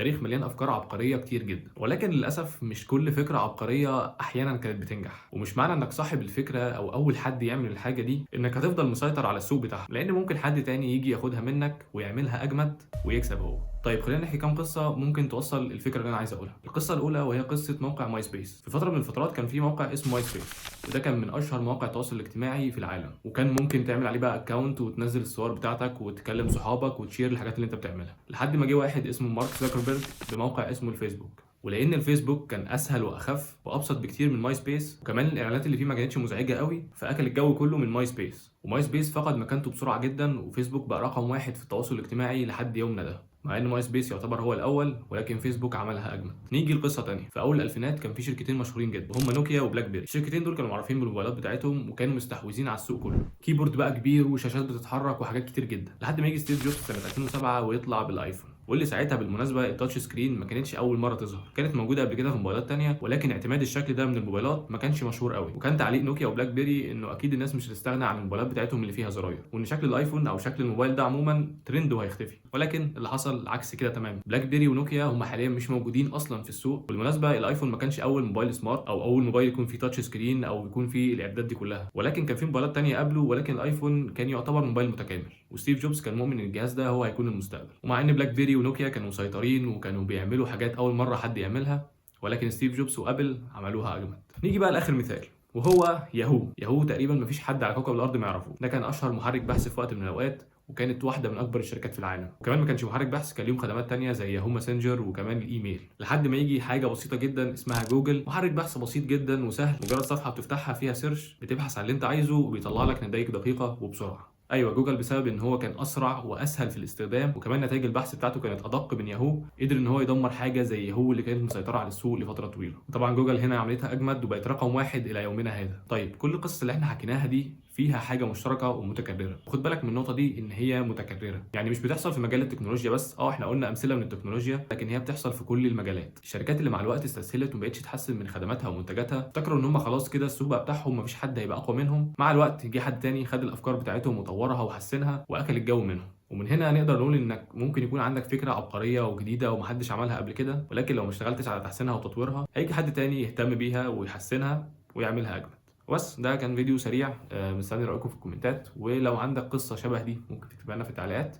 التاريخ مليان افكار عبقرية كتير جدا، ولكن للاسف مش كل فكرة عبقرية احيانا كانت بتنجح. ومش معنى انك صاحب الفكرة او اول حد يعمل الحاجة دي انك هتفضل مسيطر على السوق بتاعها، لان ممكن حد تاني يجي ياخدها منك ويعملها اجمد ويكسب هو. طيب خلينا نحكي كام قصة ممكن توصل الفكرة اللي انا عايز اقولها. القصة الاولى وهي قصة موقع MySpace. في فترة من الفترات كان في موقع اسمه MySpace، وده كان من اشهر مواقع التواصل الاجتماعي في العالم، وكان ممكن تعمل عليه بقى account وتنزل الصور بتاعتك وتكلم صحابك وتشير الحاجات اللي انت بتعملها، لحد ما جه واحد اسمه مارك زاكربيرج بموقع اسمه الفيسبوك. ولان الفيسبوك كان اسهل واخف وابسط بكتير من MySpace، وكمان الاعلانات اللي فيه ما كانتش مزعجة قوي، فاكل الجو كله من MySpace. و MySpace فقد مكانته بسرعة جدا، وفيسبوك بقى رقم واحد في التواصل الاجتماعي لحد يومنا ده، مع ان MySpace يعتبر هو الاول، ولكن فيسبوك عملها اجمد. نيجي لقصة تانية. في اول الالفينات كان في شركتين مشهورين جدا، وهم نوكيا وبلاك بيري. الشركتين دول كانوا معروفين بالموبايلات بتاعتهم، وكانوا مستحوذين على السوق كله، keyboard بقى كبير وشاشات بتتحرك وحاجات كتير جدا، لحد ما يجي ستيف جوبز سنة 2007 ويطلع بالايفون. واللي ساعتها بالمناسبة ال touch screen ما كانتش اول مرة تظهر، كانت موجودة قبل كده في موبايلات تانية، ولكن اعتماد الشكل ده من الموبايلات ما كانش مشهور قوي. وكان تعليق نوكيا وبلاك بيري انه اكيد الناس مش هتستغنى عن الموبايلات بتاعتهم اللي فيها زراير، وان شكل الايفون او شكل الموبايل ده عموما ترند وهيختفي. ولكن اللي حصل عكس كده تماما. بلاك بيري ونوكيا هم حاليا مش موجودين اصلا في السوق. بالمناسبة الايفون ما كانش اول موبايل smart او اول موبايل يكون فيه touch screen او يكون فيه الاعدادات دي كلها، ولكن كان في موبايلات تانية قبله، ولكن الايفون كان يعتبر موبايل متكامل، وستيف جوبز كان مؤمن ان الجهاز ده هو هيكون المستقبل. ومع ان بلاك بيري ونوكيا كانوا مسيطرين وكانوا بيعملوا حاجات اول مرة حد يعملها، ولكن ستيف جوبز وابل عملوها اجمد. نيجي بقى لاخر مثال وهو ياهو. ياهو تقريبا مفيش حد على كوكب الارض ما يعرفه. ده كان اشهر محرك بحث في وقت من الاوقات، وكانت واحدة من اكبر الشركات في العالم. وكمان ما كانش محرك بحث، كان ليهم خدمات تانية زي ياهو ماسنجر وكمان الايميل، لحد ما يجي حاجة بسيطة جدا اسمها جوجل، محرك بحث بسيط جدا وسهل، مجرد صفحة بتفتحها فيها search بتبحث عن اللي انت عايزه وبيطلع لك نتائج دقيقة وبسرعة. ايوه، جوجل بسبب ان هو كان اسرع واسهل في الاستخدام، وكمان نتائج البحث بتاعته كانت ادق من ياهو، قدر ان هو يدمر حاجة زي ياهو اللي كانت مسيطرة على السوق لفترة طويلة. طبعا جوجل هنا عملتها اجمد وبقت رقم واحد الى يومنا هذا. طيب كل القصص اللي احنا حكيناها دي فيها حاجة مشتركة ومتكرره، خد بالك من النقطة دي ان هي متكررة، يعني مش بتحصل في مجال التكنولوجيا بس. احنا قلنا امثلة من التكنولوجيا، لكن هي بتحصل في كل المجالات. الشركات اللي مع الوقت استسهلت وما بقتش تحسن من خدماتها ومنتجاتها، افتكروا ان هم خلاص كده السوق بقى بتاعهم، مفيش حد هيبقى اقوى منهم. مع الوقت جه حد تاني خد الافكار بتاعتهم وطورها وحسنها واكل الجو منهم. ومن هنا نقدر نقول انك ممكن يكون عندك فكرة عبقرية وجديدة ومحدش عملها قبل كده، ولكن لو ما اشتغلتش على تحسينها وتطويرها هيجي حد تاني يهتم بيها ويحسنها ويعملها اجمد. بس ده كان فيديو سريع، مستني رايكم في الكومنتات، ولو عندك قصة شبه دي ممكن تكتبها لنا في التعليقات،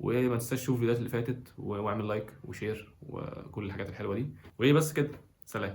وما تنساش تشوف الفيديوهات اللي فاتت واعمل like و share وكل الحاجات الحلوة دي. وايه بس كده، سلام.